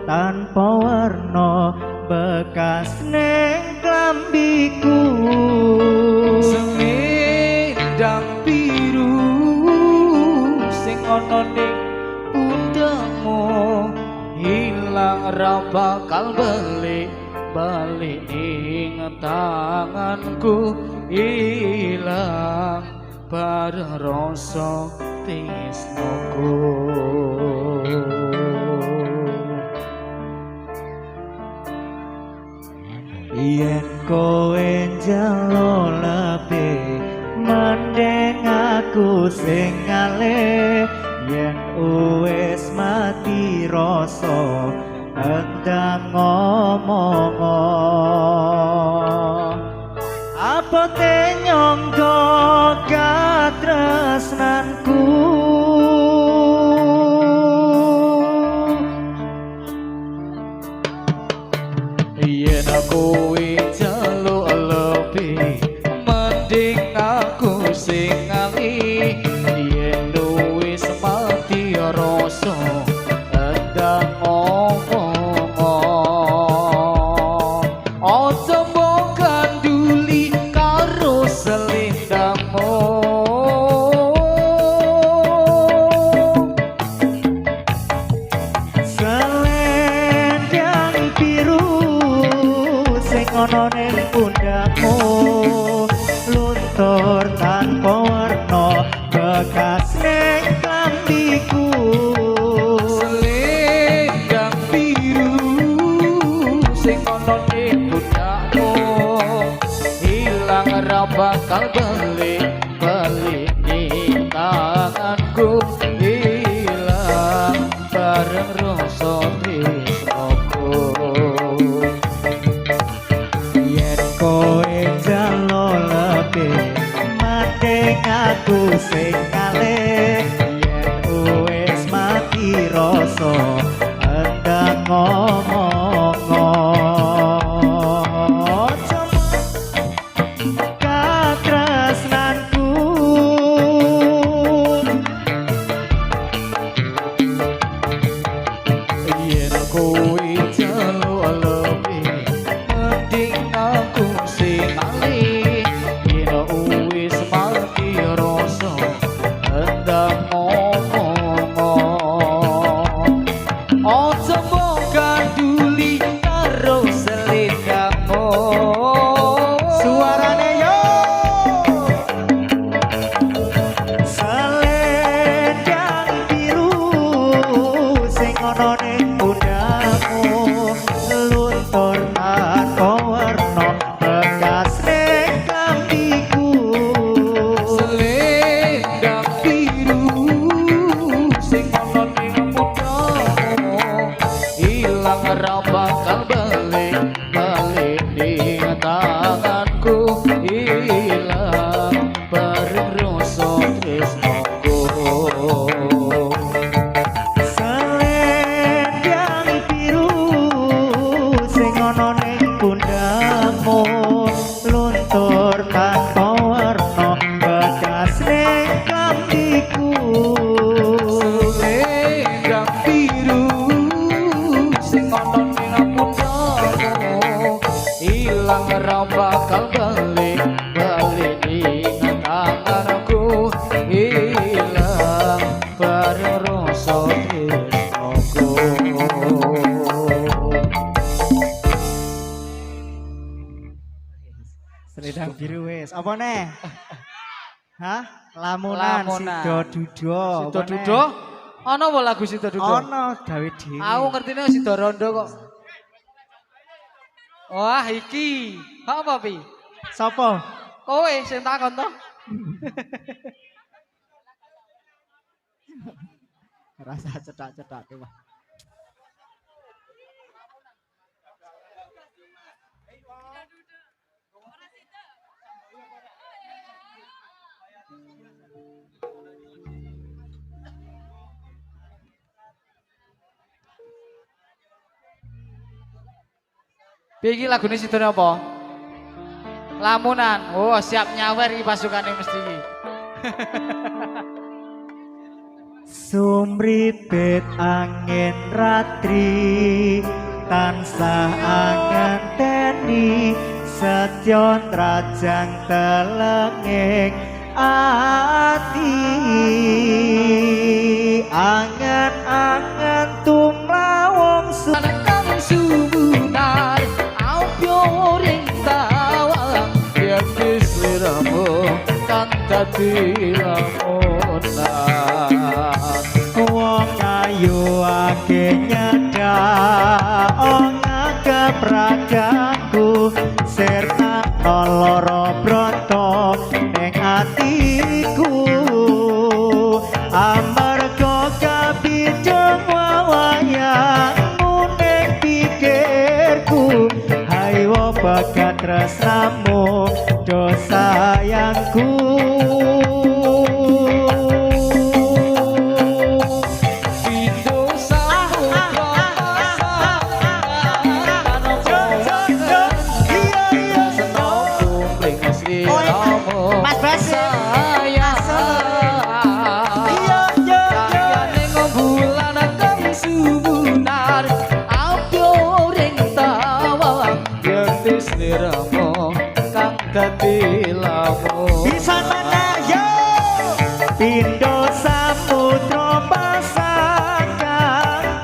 tanpa warna bekas neng klambiku. Selendang biru sing ana ning pundakmu ilang ra bakal balik balik ning tanganku, ilang bareng rasa tresnoku. Yen kowe njaluk lebih mending aku sing ngalih, yen wis mati rasa endang ngomong apa te nyangka katresnanku. Yen kowe njaluk lebih mending aku sing ngalih, yen wis mati rasa endang ngomong aja mbok ganduli karo selendangmu. Selendang biru sing ana ning pundakmu luntur tanpa warna bekas ning klambiku. Selendang biru sing ana ning pundakmu ilang ra bakal balik balik ning tanganku, ilang bareng rasa tresnoku. Yen kowe njaluk lebih mending aku sing ngalih, yen wis mati rasa endang ngomong aja katresnanku. Yen kowe njaluk lebih mending aku sing ngalih, yen wis mati rasa endang ngomong aja mbok ganduli karo selendangmu. Suarane yo. Selendang biru sing ana ning pundakmu luntur tanpa warna bekas ning klambiku. Selendang biru sing ana ning pundakmu ilang ra bakal balik balik ning tanganku, ilang bareng rasa tresnoku. Selendang biru sing ana ning pundakmu luntur tanpa warna bekas ning klambiku. Selendang biru sing ana ning pundakmu ilang ra bakal balik balik ning tanganku, ilang bareng rasa tresnoku. Selendang biru wis. Apa neh? Hah? Lamunan, Lamunan. Sido Dudo. Sido Dudo? Ana apa lagu Sido Dudo? Ana gawe dhewe. Aku ngertine Sido Rondo kok. Wah, iki. Apa pi? Sapa? Kowe sing takon to? Rasa cetak-cetak wah. Piye iki lagune sidone apa? Lamunan. Oh, siap nyawer iki pasukane mesti iki. Sumripit angin ratri tansah angenteni setya nrajang telenging ati, angen-angen tumlawung Kang sumunar ampyoring tawang Yen sliramu kang dadi lamunan. Wong ayu ake nyedak kepragaku serta lara bronto ning atiku, amarga kabideng wawayangmu ning pikirku. Hayo bagat tresnamu do sayangku. Pindo samudra pasang Jo, jo, jo. Iya, iya. Senopung ring sliramu Mas Basim. sayang. Iya, iya, iya. Kayane bulan kang sumunar ampyoring tawang yen sliramu kang dadi lamun. Bisa mana yo? Pindo samudra pasang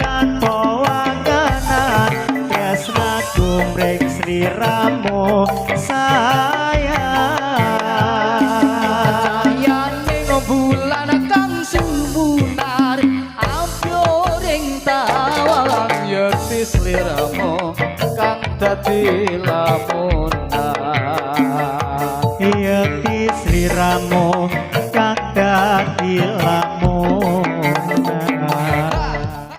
tanpa wangenan tresnaku mring sliramu sayang. Cayane bulan kang sumunar ampyoring tawang yen sliramu kang dadi lamunan.